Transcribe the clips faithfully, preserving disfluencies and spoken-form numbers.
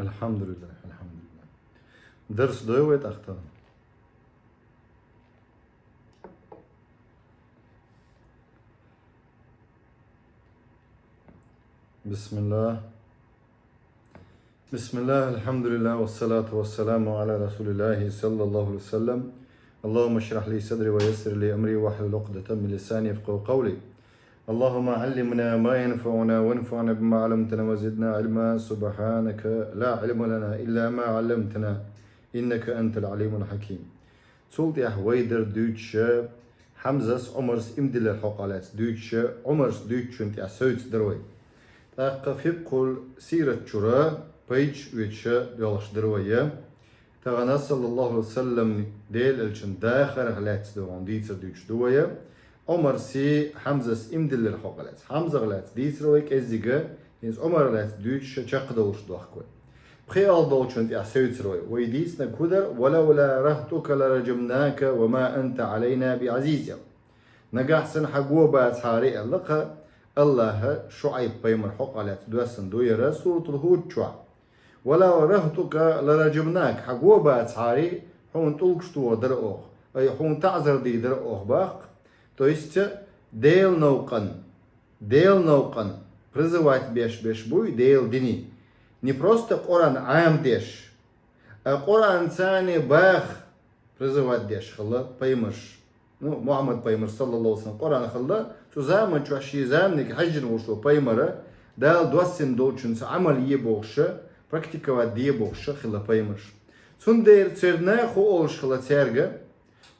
الحمد لله، الحمد لله. Дарс дой вай тӀаккха? بسم الله. بسم الله، الحمد لله، والصلاة والسلام على رسول الله صلى الله عليه وسلم. اللهم اشرح لي صدري ويسر لي أمري واحلل عقدة من لساني يفقهوا قولي. اللهم علمنا ما ينفعنا وانفعنا بما علمتنا وزدنا علما. سبحانك لا علم لنا إلا ما علمتنا إنك أنت العليم الحكيم. Цул тӀехьа вай дар дуьйцуш, Хьамзас Ӏумарс иман диллар хьокъехь лаьцна дуьйцуш, Ӏумарс дуьйцучунна тӀехь севца дар вай. ТӀаккха фикъхӀул сират чура пайдаш оьцуш доьлхуш дар вай. Тахана, саллаллаху Ӏалайхи ва саллам, Делан элчан дахарах лаьцна догӀун дийцар дуьйцуш ду вай. Ӏумарси Хьамзас иман диллар хьокъехь лаьцна. Хьамзах лаьцна дийцар вай кӀеззига, хӀинца Ӏумарах лаьцна дуьйцуш чакхдовлуш дохку вай. ПхоьалгӀа долчунна тӀехь севцар вай. Вай дийцинарг хӀун дара: «ولولا رهطك لرجمناك وما أنت علينا بعزيز». Нагахь санна хьан го бацахьара, аьлла-кх, АллахӀа ШуӀайб пайхамар хьокъехь лаьцна доссийна ду яра Суратул ХӀуд чохь. «ولولا رهطك لرجمناك», хьан го бацахьара, хьуна тӀулгаш тохар дара оха, ай, хьуна таӀзар дийр дара оха боху-кх. То есть, Делан новкъан, Делан новкъан призывать беш-беш буй Делан дине. Не просто Къуръан Ӏамадеш, а Къуръанца баха призывать деш хилла пайхамарш. Ну, Мухьаммад пайхамар, саллаллаху Ӏалайхи ва саллам, Къуръан хилла, цу заман чохь шен заманга хьаьжжина волуш волу пайхамар, Дала доссийна долчуьнца Ӏамал е бохуш, практиковать де бохуш хилла пайхамарш. Цундела церан наха хӀун олуш хилла цаьрга: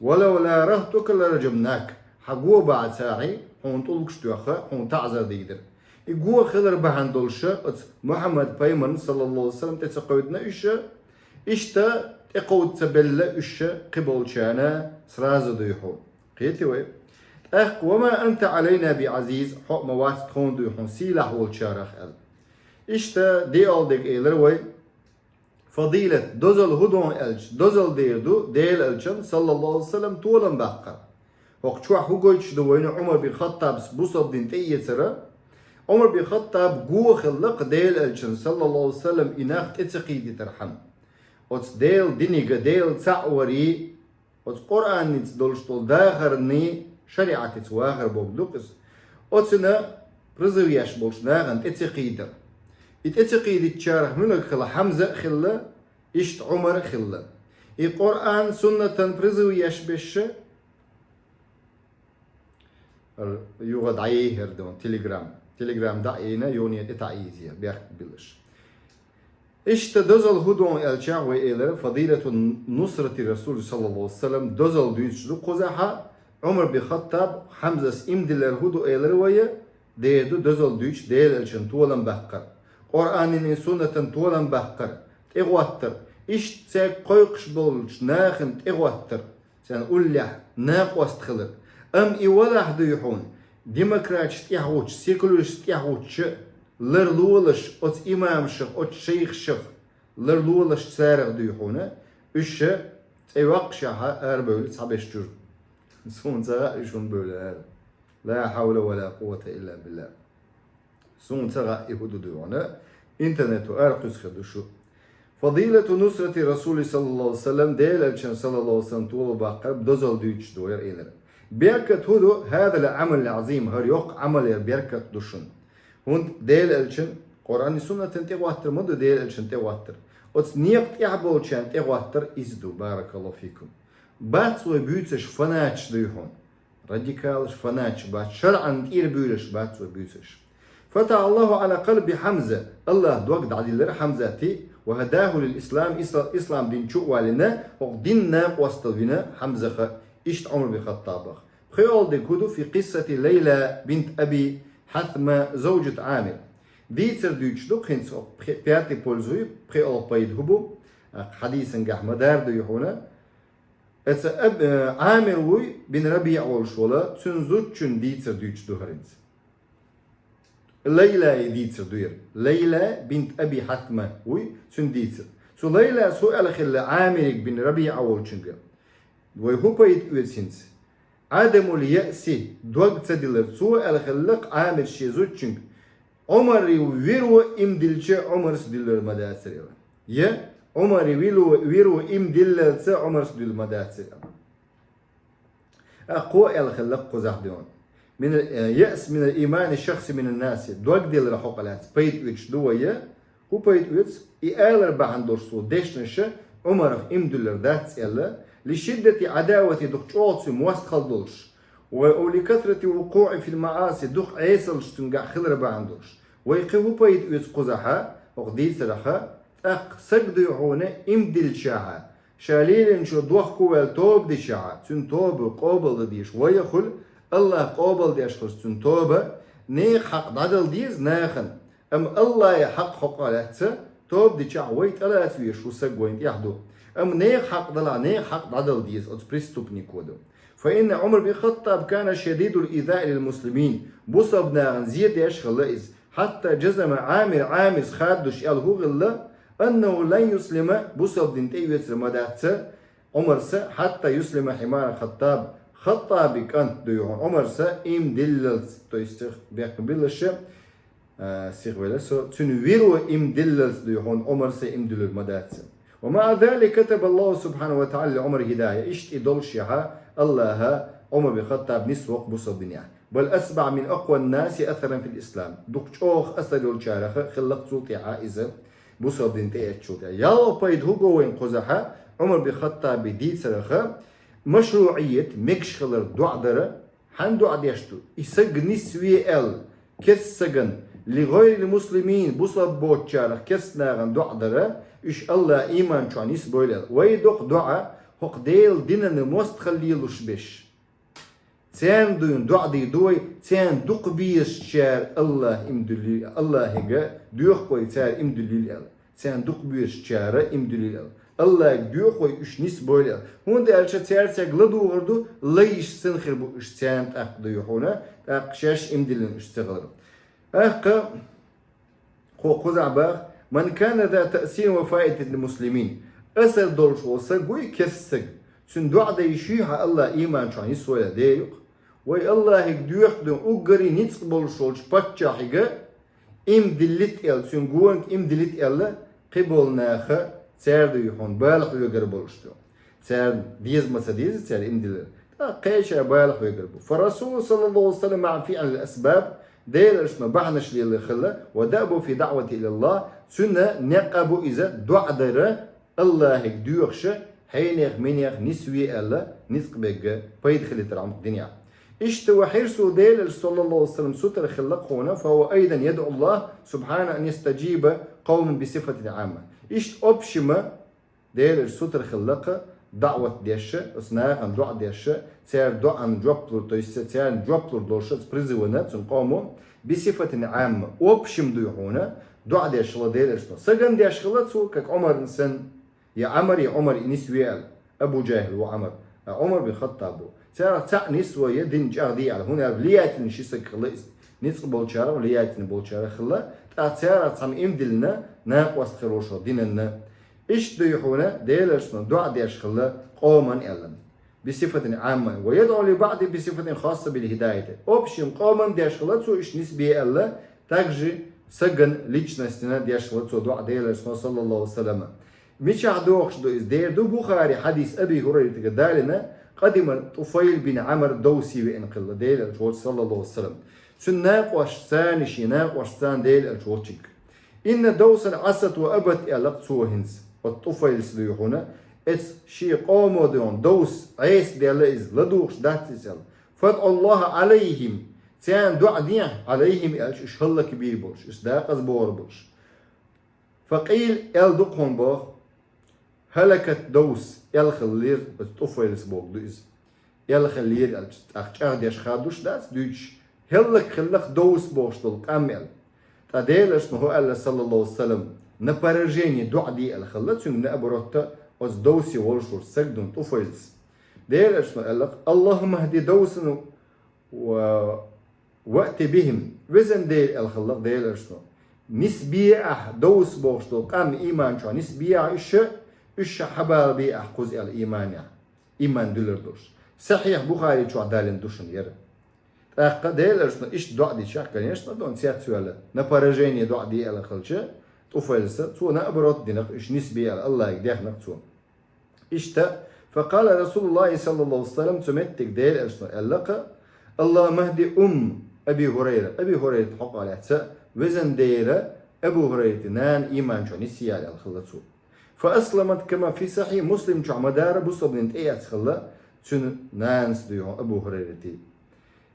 «ولولا رهطك لرجمناك», хьан го бацахьара, хьуна тӀулгаш тоьхна, хьуна таӀзар дийр дара. И го хилар бахьана долуш оцу Мухьаммад пайхамарна, саллаллаху Ӏалайхи ва саллам, тӀе ца кхевдина уьш, иштта тӀекховда ца белла уьш кхиболчарна сразу дуй хьуна. Кхетий вай? ТӀаккха: «وما أنت علينا بعزيز», хьо а ма вац тхуна дуй хьуна сийлахь волчарах, аьлла. Иштта диъалгӀа дерг элира вай. Фадилат, дозалла хӀун ду аьлча, дозалла дер ду Делан элчан, саллаллаху Ӏалайхи ва саллам, толам баккхар. ХӀокху чохь хӀун гойтуш ду вайна Ӏумар бин Хаттабас бусалба дин тӀеэцара? Ӏумар бин Хаттаб го хилла-кх Делан элчан, саллаллаху Ӏалайхи ва саллам, и нах тӀе ца кхийдийтархьама. Оцу Делан динега, Делан цхьаъ варий, оцу Къуръаница долуш долу дахарний, шариӀатица вахар бохург ду-кх иза. Оцунна призыв еш болчу нахана тӀе ца кхийдар. И тӀе ца кхийдиччарах муьлхарг хилла? Хьамза а хилла, иштта Ӏумар а хилла. И Къуръан, суннатан призыв еш беш, юха дӀайихьира ду телеграм. Телеграм дӀа а йина, юха тӀе таӀийза, бехк биллаш. Иштта дозалла хӀун ду аьлча, вай элира: «Фадилату нусрати расули, саллаллаху Ӏалайхи ва саллам», дозалла дуьйцуш ду кхузахь, Ӏумар бин Хаттаб, Хьамзас иман диллар хӀун ду элира вай, дер ду дозалла дуьйцуш Делан элчан толам баккхар, Къуръанан, суннатан толам баккхар, тӀегӀоттар, иштта цаьрга кхойкхуш болчу нахана тӀегӀоттар, царна уллехь накъост хилар. Амма и валахь дуй хьуна, демократаш тӀехь гӀуттуш, секуляраш тӀехь гӀуттуш, ларлолаш оцу имамашах, оцу шайхашах, ларлолаш царах дуй хьуна, уьш цӀе йоккхушехь арабевлла цхьаберш чуьра. Суна ца хаьа уьш хӀунда бевлла ара. Ла хьавла ва ла къуввата илла биллах. Суна ца хаьа и хӀун ду дуй хьуна, интернето ара кхуьйсуш хир ду шу. Фадилату нусрати расули, саллаллаху Ӏалайхи ва саллам, Делан элчан, саллаллаху Ӏалайхи ва саллам, толам баккхар дозалла дуьйцуш ду вай элира. Беркат хӀун ду, хӀазал Ӏамал Ӏазим, хӀара йоккха Ӏамал яра беркат ду шуна. ХӀунда Делан элчан, Къуръанан, суннатан тӀегӀоттар ма ду Делан элчан тӀегӀоттар. Оцу некъа тӀехь болчарна тӀегӀоттар иза ду, баракаллаху фикум. Бац вай буьйцуш фанаташ дуй хьуна. Радикалаш, фанаташ бац, шарӀан тӀера буьйлуш бац вай буьйцуш. ФатахӀа Аллаху Ӏала къалби Хьамза, АллахӀа дог дӀадиллира Хьамзата, ва хӀадаху лил ислам, исла-, ислам дин чу а валийна, хӀокху динна накъостал вина Хьамзаха, иштта Ӏумар бин Хаттабах. ПхоьалгӀа дерг хӀун ду фи къиссати Лайла бинт Аби Хьасма, завжат Ӏамир. Дийцар дуьйцуш ду хӀинца хӀокху пхе-, пятый пользуй, пхоьалгӀа пайда хӀун бу, хьадисангахь ма-дарра дуй хьуна, Эца Аб-, э, Ӏамир вуй бин РабиӀа волуш волу, цуьнан зудчун дийцар дуьйцуш ду хӀара хӀинца. Лайлай дийцар ду хӀара. Лайла бинт Аби Хьасма вуй цуьнан дийцар. Цу Лайлас хӀун аьлла хилла Ӏамириг бин РабиӀа волчуьнга? Вай хӀун пайда оьцу хӀинца? Ӏадамул яъси, дог ца дилар. Цо аьлла хилла-кх Ӏамир шен зудчуьнга: Ӏумар вир ву, иман дилча Ӏумарс диллар ма дацар, аьлла. Я Ӏумаре вило, виро им диллалца Ӏумарс дуьллур ма дац. Аккхо аьлла хилла кхузахь дуьйхьун. Мин, э, яъс мин имани шахси мин наси. Дог делар хьокъа лаьцна пайда оьцуш ду вай. ХӀун пайда оьцу? И алар бахьана долуш цо дешнаша Ӏумарах им дуьллур дац аьлла. Ли шиддати Ӏадавати, дукха чӀогӀа цуьнан мостагӀалла долуш. Ва ау ли касрати вукъуӀи фил маӀаси, дукха Ӏесаллаш цуьнгахь хилар бахьана долуш. Вай кхин хӀун пайда оьцу кхузахьа, хӀокху дийцарах, тӀаккха саг дуй хьуна им дилличахьа, ша лелийначо дохко ваьлла тоба дичахьа, цуьнан тоба къобалдан дезаш вай а хуьлу, АллахӀа къобалдеш хуьлу цуьнан тоба, нехан хьакъ дӀадала деза нахана. Амма АллахӀан хьакъ хьокъа лаьцна тоба дичахь вай тӀелаца везаш ву саг вайна тӀехь ду. Амма нехан хьакъ далахь, нехан хьакъ дӀадала деза оцу преступнико ду. Фа инна Ӏумар бин Хаттаб кана шадидул изаи лил муслимин. Бусалба нахана зе деш хилла иза. Хьатта жазама Ӏамир, Ӏамирс хаддуш аьлла хӀун хилла, аннаху лан юслима, бусалба дин тӀеоьцур ма дац Ӏумарса, хьатта юслима хӀимара Хаттаб, Хаттаби кӀант дуй хьуна Ӏумарса им диллалц, то есть бехк биллаша, а, сихвелла со, цуьнан виро им диллалц дуй хьуна Ӏумарса им дуьллур ма дац. Ва маъа залик катаба Аллаху субхьанаху ва таӀала ли Ӏумар хӀидая, иштта и доллушехьа, АллахӀа Ӏумар бин Хаттаб нисвоккху бусалба динехь. Бал асбахьа мин акъван наси асаран фил ислам. Дукха чӀогӀа асар йолчарех хилла-кх цул тӀаьхьа иза бусалба дин тӀеэцначул тӀаьхьа. ЯлхолгӀа пайда хӀун го вайна кхузахьа, Ӏумар бин Хаттаби дийцарах, машруӀият, мегаш хилар доӀа дара, хьан доӀа деш ду? И саг нисве аьлла, керста саган, ли гӀайрил муслимин, бусалба боцучарах керста нахана доӀа дара, уьш АллахӀа ийман чохь нисбойла аьлла. Вай доккху доӀа, хӀокху Делан динан мостагӀалла лелош берш. Царна дуьйна доӀа дийр ду вай, царна дукха безачара АллахӀа им дуьллий, АллахӀига доьху вай цара им дуьллийла аьлла. Царна дукха безачара им дуьллийла аьлла. АллахӀига доьху вай уьш нисбойла аьлла. ХӀунда аьлча цара цаьрга ладугӀур ду, лайш санна хир бу уьш царна тӀаккха дуй хьуна, тӀаккха шаьш им диллина уьш ца хилар. ТӀаккха Кхо кхузахь баха: «Ман кана за таъсирин ва фаидатин лил муслимин». Асар долуш волу саг вуй, керста саг. Цуьнан доӀа дайша юй хьан АллахӀа ийман чохь нисвойла дерг ю-кх. Вай АллахӀига доьху дуьйна уггаре ницкъ болуш волчу паччахьига им диллийта аьлла, цуьнан гонга им диллийта аьлла, кхиболу наха цара дуй хьуна бала хьоьгур болуш ду. Царна деза ма ца деза, цара им дилар. ТӀаккха кхечара бала хьоьгур бу. Фа Расулу саллаллаху алейхи ва саллям маъа фиълил асбаб, Делан элчано бахьанаш лелла хилла, ва даъбу фи даъвати илаллах, цуьнан некъ а бу иза, доӀа дара, АллахӀига доьхуша, хьенех, минех нисве аьлла, ницкъ бегга пайда хилийтархьама динехь. Иштта ва хьирсу, Делан элча саллаллаху алейхи ва саллям сутара хилла кхуна, фа хува айдан ядъу Аллах субхьана ан ястаджиба къавман би сифатин Ӏамма. Иштта общима Делан элча сутара хилла-кх даъват деш, оцу нахана доӀа деш, церан доӀан жоп лур, то есть царна жоп лур долуш оцу призывана, цуьнан къомо, би сифатин Ӏамма, общим дуй хьуна, доӀа деш хилла Делан элчано. Сагана деш хилла цо, как Ӏумарна санна, я Ӏамар, я Ӏумар и нисве аьлла, Абу Джахьл ву Ӏамар, а Ӏумар бин Хаттаб ву. Царах цхьаъ нисве, я дин чӀагӀде аьлла, хӀунда аьлча влиятельный ши саг хилла иза. Ницкъ болчарах, влиятельный болчарах хилла, тӀаккха царах цхьамма им диллина, накъост хир волуш хилла динанна. Иштта дуй хьуна, Делан элчано доӀа деш хилла къоман аьлла. Би сифатин Ӏамма. Ва ядъу ли баъди би сифатин хасса бил хидаяти. Общим къоман деш хилла цо, иштта нисбе аьлла, также сагана, личностина деш хилла цо доӀа Делан элчано саллаллаху алейхи ва саллям. Мичахь дохуш ду иза? Дера ду Бухари хьадис Аби Хурайратага далийна, къадима ТӀуфайл бин Ӏамр Давси веана хилла Делан элча волчу саллаллаху алейхи ва саллям. Цуьнан накъост царна, шен накъост царна Делан элча волчуьнга. Инна Давсан Ӏасат ва абат аьлла-кх цо хӀинца, оцу ТӀуфайлс дуй хьуна, эцу шен къомо дуй хьуна, Давс, Ӏеса даьлла иза, ладугӀуш дац иза аьлла. ФадъуЛлахӀа Ӏалайхим, царна доӀа дехьа, Ӏалайхим аьлча, уьш хӀаллакбийр болуш, уьш дакъаза богӀур болуш. Факъийла аьлла ду кхунна боху, хӀалакат Давс, аьлла хиллера, оцу ТӀуфайлс боху ду иза. Аьлла хиллера аьлча, тӀаккха чӀагӀдеш хадуш дац дуьйцуш, хӀаллакхилла-кх Давс бохуш долу къам аьлла. Ткъа Делан элчано хӀун аьлла, саллаллаху алейхи ва саллям, на поражение доӀа де аьлла хилла цуьнга, наоборот, оцу Давсе волуш волу саг дуй хьуна ТӀуфайлс. Делан элчано аьлла-кх: «АллахӀумма хӀди Давсан ва, ваъти бихим». Везан Дела, аьлла хилла-кх Делан элчано, нисбе ахь Давс бохуш долу къам ийман чохь, нисбе ахь уьш, уьш хьабалабе ахь кхуза аьлла ийманехь, ийман дуьллур долуш. Сахьихь Бухари чохь далийна ду шуна хӀара. ТӀаккха Делан элчано иштта доӀа дичахь, конечно, дон цец ваьлла, на поражение доӀа де аьлла хилча, ТӀуфайлса, цо наоборот динакъ, уьш нисбе аьлла, Аллахьига дехнакъ цо. Иштта, فقال رسول الله صلى الله عليه وسلم, цу меттиг Дела Элчано аьллакъа: اللهم اهد أم أبي هريرة. Аби Хурайрата хьокъехь лаьцна, везан Дела, Абу Хурайрата нана иман чу нисъяла аьлла хилла цо. فأسلمت كما في صحيح مسلم чохь ма дара, бусалба дин тӀеэцна хилла цуьнан нанас, дуй хьуна, Абу Хурайрата.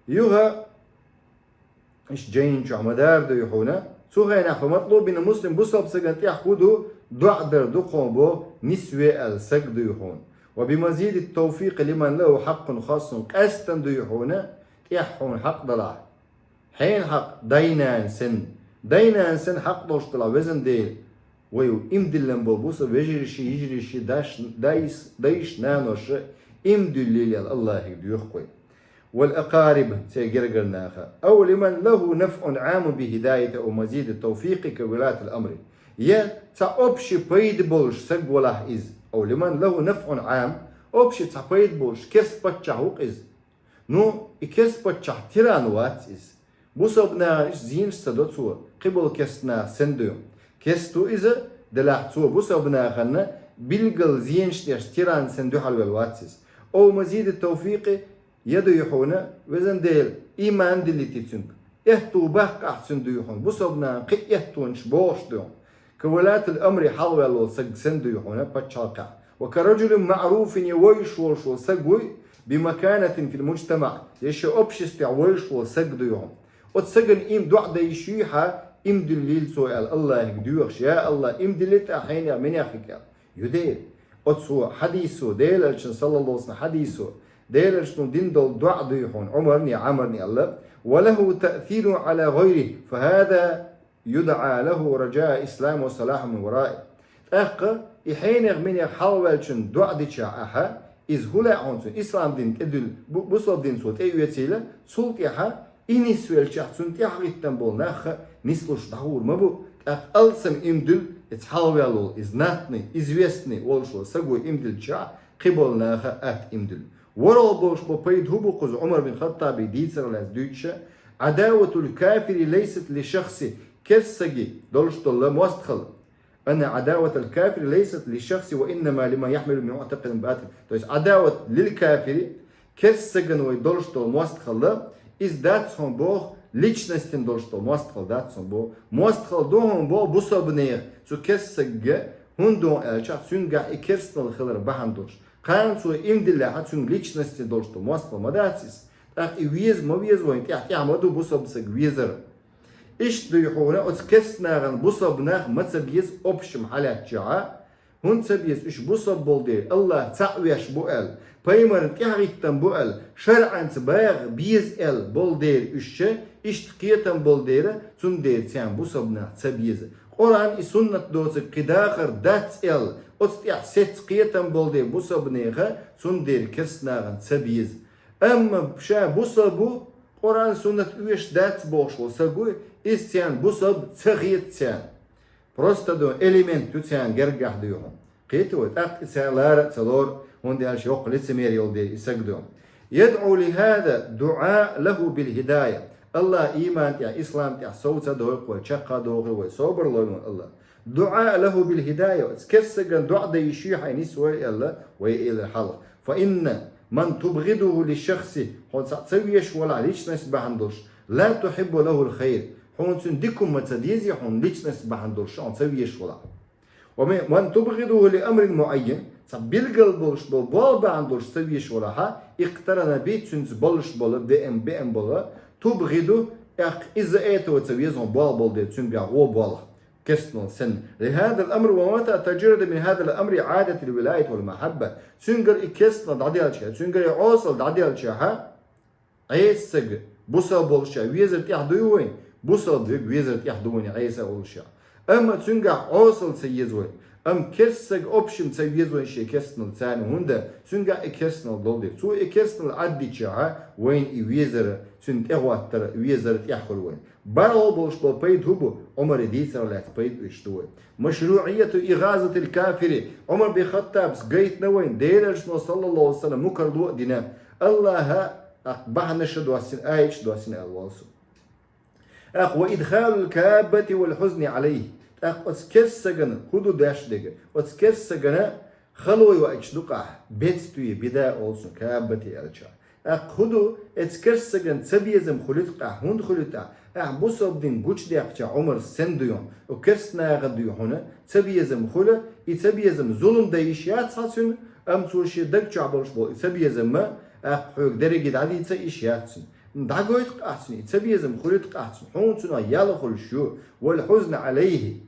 Юха Иштта жайна чохь ма дара, дуй хьуна. Цу хенахь فمطلوب من المسلم, бусалба сагана тӀехь хӀун ду, доӀа дар ду кхуна бо, нисве аьлла саг, дуй хьуна. وبمزيد التوفيق لمن له حق خاص, къаьстина, дуй хьуна, тӀехь хьуна хьакъ далахь. Хьенан хьакъ? Дай-нана санна. Дай-нана санна хьакъ долуш далахь, везан Дела. Вай иман диллина болу бусалба вежарий, йижарий, даш, дайс, дайша, наноша иман диллийла аьлла Аллахьига доьху вай. والأقارب, церан гергара наха. أو لمن له نفع عام بهداية أو مزيد التوفيق كولاة الأمر. Я цхьа общий пайда болуш саг валахь иза. أو لمن له نفع عام, общий цхьа пайда болуш керста паччахь ву-кх иза. Ну, и керста паччахь тиран вац иза. Бусалба нахана иштта зенаш ца до цо, кхиболу керста наха санна, дуй хьуна. Керста ву иза, делахь цо бусалба нахана билггал зенаш деш тиран санна дуьхьал велла вац иза. أو مزيد التوفيق, я, дуй хьуна, везан Дела, иман диллийта цуьнга. Аьтту баккха ахь цуьнан, дуй хьуна, бусалба нахана кхин а аьттонаш бохуш, дуй хьуна. كولاة الأمر, хьалхаваьлла волу саг санна, дуй хьуна, пачхьалкхехь. وكرجل معروف, я вевзаш волуш волу саг вуй, بمكانة في المجتمع, я шен обществехь вевзаш волу саг, дуй хьуна. Оцу сагана иман, доӀа дан йиш юй хьан, иман диллийла цо аьлла Аллахьига доьхуш: я Аллахь, иман диллийта ахь хьенех, минех хьоьга аьлла. Ю дера. Оцу хьадисо, Дела Элчанан, саллаллаху алейхи ва саллам, хьадисо, Дела Элчано дина долу доӀа, дуй хьуна, Ӏумарна, Ӏамарна аьлла: وله تأثير على غيره فهذا يدعى له رجاء إسلام وصلاح من ورائه. ТӀаккха и хьенех, минех хьалхаваьллачун доӀа дичахь ахьа, иза хӀун лаьа хьуна цуьнан, ислам дин тӀедуьллу, бу-, бусалба дин цо тӀеоьцийла, цул тӀаьхьа и нисвеллачохь цунна тӀаьхьахӀиттина болу нах а нислуш дӀагӀур ма бу, тӀаккха алсам иман дуьллу, иза хьалхаваьлла волу, иза натни, известни волуш волу саго иман дилличахь, кхиболу наха атта иман дуьллу. ВорхӀалгӀа болуш болу пайда хӀун бу кхуза Ӏумар бин Хаттабан дийцарх лаьцна дуьйцуша: عداوة الكافر ليست لشخصه, керста саге долуш долу мостагӀалла. أن عداوة الكافر ليست لشخصه وإنما لما يحمل من معتقد باطل. То есть عداوة للكافر, керста сагана вай долуш долу мостагӀалла, иза дац хьуна боху личностина долуш долу мостагӀалла дац хьуна боху. МостагӀалла ду хьуна боху бусалба нехан цу керста сагга, хӀунда аьлча цуьнгахь и керстаналла хилар бахьана долуш. Кхана цо иман диллехь а, цуьнга личностина долуш долу мостагӀалла ма дац иза. ТӀаккха и веза ма веза вайна тӀехь, тӀехь ма ду бусалба саг везар. Иштта, дуй хьуна, оцу керста нахана бусалба нах ма ца беза, общем хьалаьцча а, хӀунда ца беза, уьш бусалба болу дела, Аллах цхьаъ веш бу аьлла, пайхамарна тӀаьхьахӀиттина бу аьлла, шарӀанца багӀа беза аьлла болу дела уьш, иштта кхетам болу дела, цундела царна бусалба нах ца беза. Къуръан и суннат доцург кхин дахар дац аьлла, оцу тӀехь сецца кхетам болу дела бусалба неха, цундела керста нахана ца беза. Амма ша бусалба бу, Къуръан, суннат оьшуш дац бохуш волу саг вуй, иза царна бусалба ца хета царна. Просто ду элемент ю царна гергахь, дуй хьуна. Кхета вай, тӀаккха и царна лара а ца лору, хӀунда аьлча йоккха лицемер йолу дела и саг ду. يدعو لهذا دعاء له بالهداية. Аллах иман тӀехь, ислам тӀехь сов ца дойкху вай, чекх а дохийла вай, собар лойла вайна Аллах. دعاء له بالهداية, оцу керста сагана доӀа дан йиш юй хьайн, нисвойла аьлла, вай элира хьалха. فإن من تبغضه لشخصه, хьуна цхьаъ ца везаш валахь личность бахьана долуш, لا تحب له الخير, хьуна цуьнан дика хӀума ца дезий хьуна личность бахьана долуш, хьуна ца везаш валахь. ومن تبغضه لأمر معين, цхьа билггал болуш болу болх бахьана долуш ца везаш валахь, اقترن به, цуьнца болуш болу, беам, беам болу, تبغضه, тӀаккха из-за этого ца веза хьуна болх болу дела, цуьнгахь гӀо болх. Керстаналла санна. لهذا الأمر ومتى تجرد من هذا الأمر عادت الولاية والمحبة. Цуьнгара и керстаналла дӀаделча, цуьнгара и Ӏесалла дӀаделча, Ӏеса саг бусалба болуш а везар тӀехь дуй вайна, бусалба верг везар тӀехь ду вайна Ӏеса волуш а. Амма цуьнгахь Ӏесалла ца еза вайна. Амма керста саг общем ца веза вайна шен керстаналла царна, хӀунда цуьнгахь и керстаналла долу дела. Цо и керстаналла Ӏаддича, вайна и везар, цуьнан тӀегӀоттар, везар тӀехь хуьлу вайна. БархӀалгӀа болуш болу пайда хӀун бу? Ӏумара дийцарх лаьцна пайда оьшуш ду вай. مشروعية إغاظة الكافر. Ӏумар бин Хаттабас гайтина вайна, Делан Элчано, саллаллаху алейхи ва саллам, мукарло а дина, Аллаха, тӀаккха бахьанаш а доссийна, аяташ а доссийна аьлла волу со. ТӀаккха وإدخال الكآبة والحزن عليه. ТӀаккха оцу керстсагана хӀун ду деш дерг? Оцу керстсагана хало йоуьйтуш ду-кх ахь, бедствие, беда олу цунах, каббати аьлча. ТӀаккха хӀун ду, оцу керстсагана цабезам хуьлуьйту-кх ахь, хӀунда хуьлуьйту ахь? Ахь бусалба дин гучудаьккхича, Ӏумарс сенна ду йоьхь, оцу керстнахана ду йоьхь, цабезам хуьлу, и цабезам зулам дан йиш яц хьан цуьнан, амма цо шен даг чохь болуш болу и цабезам ма, тӀаккха хьоьга дерриге дӀадийца йиш яц цуьнан. ДӀагойту-кх ахь цуьнан, и цабезам хуьлуьйту-кх ахь цуьнан, хьуна цунах ял хуьлуш ю, вал хьузна Ӏалайхи.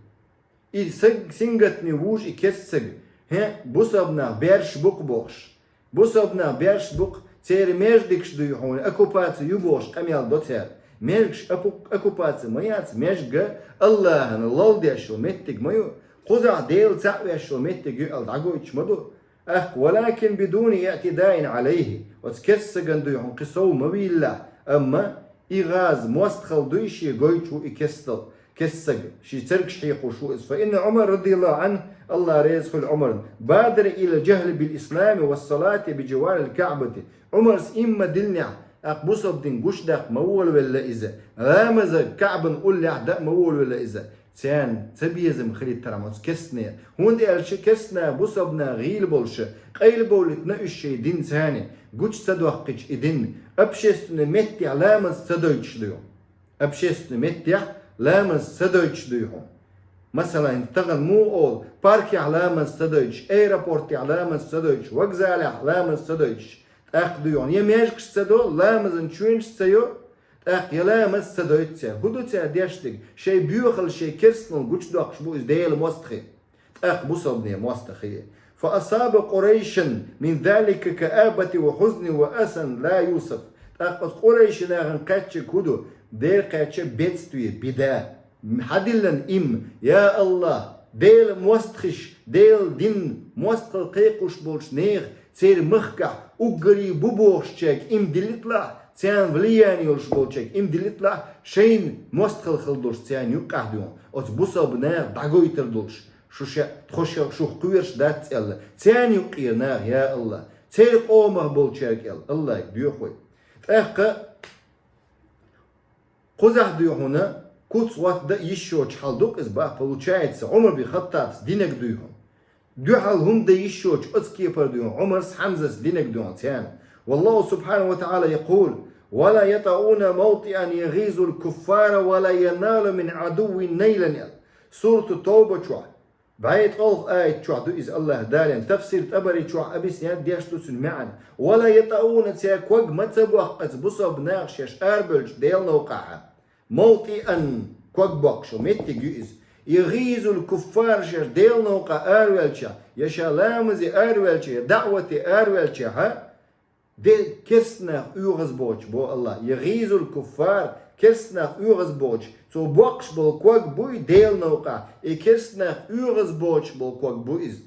И саг-, сингаттаме вужу и керстсаг, хӀе, бусалба нах баьржаш бу-кх бохуш. Бусалба нах баьржаш бу-кх, церан маьждигаш ду хьуна, оккупаци ю бохуш къамел до цара. Маьждигаш оку-, оккупаци ма яц, маьждиг АллахӀана лолла деш йолу меттиг ма ю, кхузахь Дела цхьаъ веш йолу меттиг ю аьлла дӀагойтуш ма ду. ТӀаккха, валакин бидуни иътидаин Ӏалайхи, оцу керстсагана ду хьуна кхин сов ма вийлалахь, амма и гӀаза мостагӀалла дуй шен гойтуш ву и керстал, керстсаг, шен цергаш хьекхуш ву иза. Фа инна Ӏумар, радияллаху Ӏанху, АллахӀ реза хуьлда Ӏумарна, бадара илал джахри бил ислами вас салати би дживарил КаӀбати. Ӏумарс имма диллинехь, тӀаккха бусалба дин гучудаккха ма волавелла иза, ламаза КаӀбана уллехь даа ма волавелла иза. Царна цабезам хилийтархьама оцу керстнех. ХӀунда аьлча керстнах бусалба нах гӀийла болуша, къайлабовлийтина уьш шайн дин царна, гучу ца доккхуьйтуш и дин, общественный меттехь ламаз ца дойтуш ду хьуна. Общественный меттехь ламаз ца дойтуш ду хьуна. Масала, хӀинца тахана муха олу, паркехь ламаз ца дойтуш, аэропортехь ламаз ца дойтуш, вокзалехь ламаз ца дойтуш, тӀаккха ду хьуна. Я маьждигаш ца до, ламазан чоьнаш ца йо, тӀаккха я ламаз ца дойту цара. ХӀун ду цара деш дерг? Шайн боьхалла, шайн керстанал гучудоккхуш бу иза Делан мостагӀий, тӀаккха бусалба динан мостагӀий. Фа асаба Къурайшан мин залика каабати ва хьузни ва асан ла юсаф. ТӀаккха оцу Къурайши нахана кхаьчнарг хӀун ду? Дера кхаьчна бедствие, беда. Хьан диллина имма? Я АллахӀ, Делан мостагӀаш, Делан дин мостагӀалла кхайкхош болчу нехан, церан махкахь уггаре бу бохучаьрга имма диллийталахь, царна влияние йолуш болчаьрга имма диллийталахь, шайна мостагӀалла хила долуш царна юккъехь ду хьуна, оцу бусалба наха дӀагойтур долуш, шу ша, тхо ша, шух кхоьруш дац аьлла, царна юккъера наха, я АллахӀ, церан къомах болчаьрга аьлла, АллахӀе доьху вай. ТӀаккха кхузахь ду хьуна, куц хӀоттадан йиш йоцуш хьал ду-кх иза, бах, получается, Ӏумар бин Хаттабас динарг ду хьуна. Дуьхьал хӀума дан йиш йоцуш оцу кепара ду хьуна, Ӏумарс, Хьамзас динарг ду хьуна царна. Валлаху субхьанаху ва тагӀала якъулу: «Ва ла ятаӀуна мавтиан ягӀизул куффара ва ла яналу мин Ӏадуввин найлан», — аьлла. Сурату Тавба чохь, бӀе ткъолгӀа аят чохь ду иза АллахӀа далийна, тафсир ТӀабари чохь объяснять деш ду цуьнан маьӀна. «Ва ла ятаӀуна», цара ког ма ца боккху оцу бусалба наха шаьш арабевлча Делан новкъахьа. Мавтиан, ког боккхуш йолу меттиг ю иза. ЯгӀизул куффар, шаьш Делан новкъахь араваьлча, я ша ламазе араваьлча, я даӀвате араваьлча, хьа? Де керстанах оьгӀаз бохучу бо АллахӀ. ЯгӀизул куффар, керстанах оьгӀаз бохучу, цо боккхуш болу ког буй Делан новкъахь, и керстанах оьгӀаз бохучу болу ког бу иза.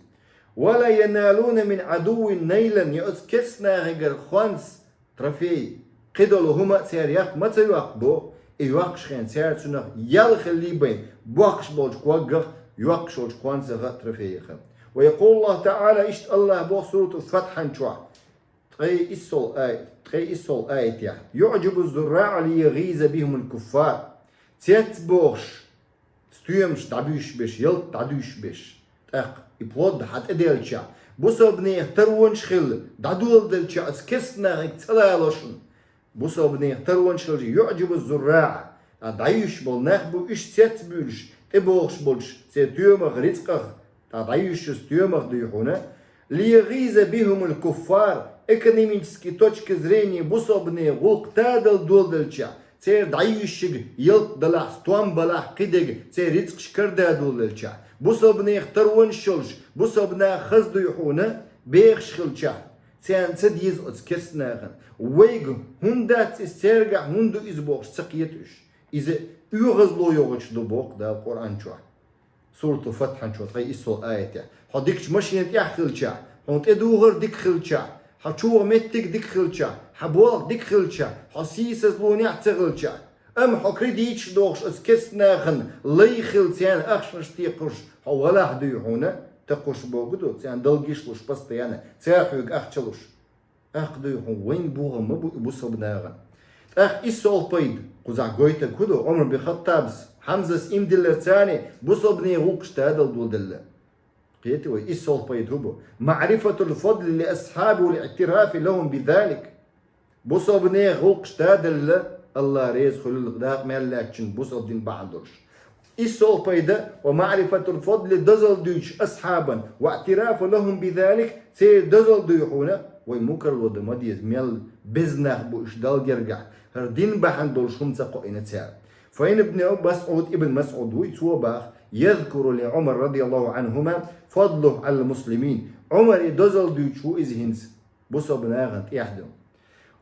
«Ва ла яналуна мин Ӏадуввин найлан», я оцу керстанахегара хонца, трофей, кхидолу хӀума а цара яккха ма ца йоккху боху, и йоккхуш хенахь цара цунах ял хилла бен, боккхуш болчу когах, йоккхуш йолчу хонцаха, трофеяха. Ва якъулу АллахӀу ТаӀала, иштта АллахӀа боху сурату Фатхьан чохь, ткъе иссолгӀа ай-, ткъе иссолгӀа аятехь: «ЮӀжибу ззурраӀа лиягӀиза бихимул куффар». Цец бохуш, стоьмаш дӀабуьйшуш берш, ялта дӀадуьйшуш берш. ТӀаккха и плод хьан тӀе делчахь, бусалба нехан таронаш хилла, дӀадоладелчахь, оцу керстанахега ца лало шуна. Бусалба нехан таронаш хилча, юӀжибу ззурраӀа, а дӀаюьйшуш болу нах бу, уьш цец буьйлуш, тӀебогӀуш болчу церан тоьмах, рицкъах, тӀаккха дӀаюьйшуш стоьмах ду хьуна. «ЛиягӀиза бихимул куффар», экономический точка зрения бусалба нехан гӀуллакх тадала доладелчахь, церан дӀаюьйшуш ялта далахь, стом балахь, кхидерг церан рицкъаш карададоладелчахь, бусалба нехан таронаш йолуш, бусалба наха хаза ду хьуна, бехаш хилчахь, царна ца деза оцу керстанахана. Вайга хӀунда дац иза, цаьргахь хӀунда ду иза бохуш ца кхета уьш. Иза оьгӀазло йогӀуш ду боху Дала Къуръан чохь. Суратул Фатхьан чу ткъе иссолгӀа аятехь: «Хьо дикачу машена тӀехь хилчахь, хьуна тӀедухар дика хилчахь, хьан чу ваха меттиг дика хилчахь, хьан болх дика хилчахь, хьо сийсазлонехь а ца хилчахь, амма хьо кредиташ дохуш оцу керстанахана лай хилла царна ахчанаш текхуш хьо валахь ду хьуна, такхуш богу ду, царна долгаш луш постоянно, цара хьоьга ахча луш». ТӀаккха ду хьуна, вайн бохам ма бу и бусалба нахана. ТӀаккха иссолгӀа пайда, Цхьа гойтаг хӀу ду, Ӏумар бин Хаттабас, Хьамзас ийман дилларца цхьана бусалба нехан гӀуллакхаш дӀадала доладелла. Кхетий вай, иссалгӀа пайда хӀу бу? معرفة الفضل لأصحابه والاعتراف لهم بذلك. Бусалба нехан гӀуллакхаш дӀадалла, АллахӀ реза хуьлийла дакъа мел лаьттачунна бусалба дин бахьан долуш. ИссалгӀа пайда, ومعرفة الفضل, дозалла дуьйцуш асхьабан, واعتراف لهم بذلك, церан дозалла дуй хьуна, вай мукӀарло дан ма деза, мел беза нах бу уьш Далла гергахь, хӀара дин бахьан долуш хӀума ца кхоийна цара. فإن ابن مسعود, ибн МасӀуд вуй, цо баха: يذكر لعمر رضي الله عنهما فضله على المسلمين. Ӏумаран дозалла дуьйцуш ву иза хӀинца бусалба нахана тӀехь ду.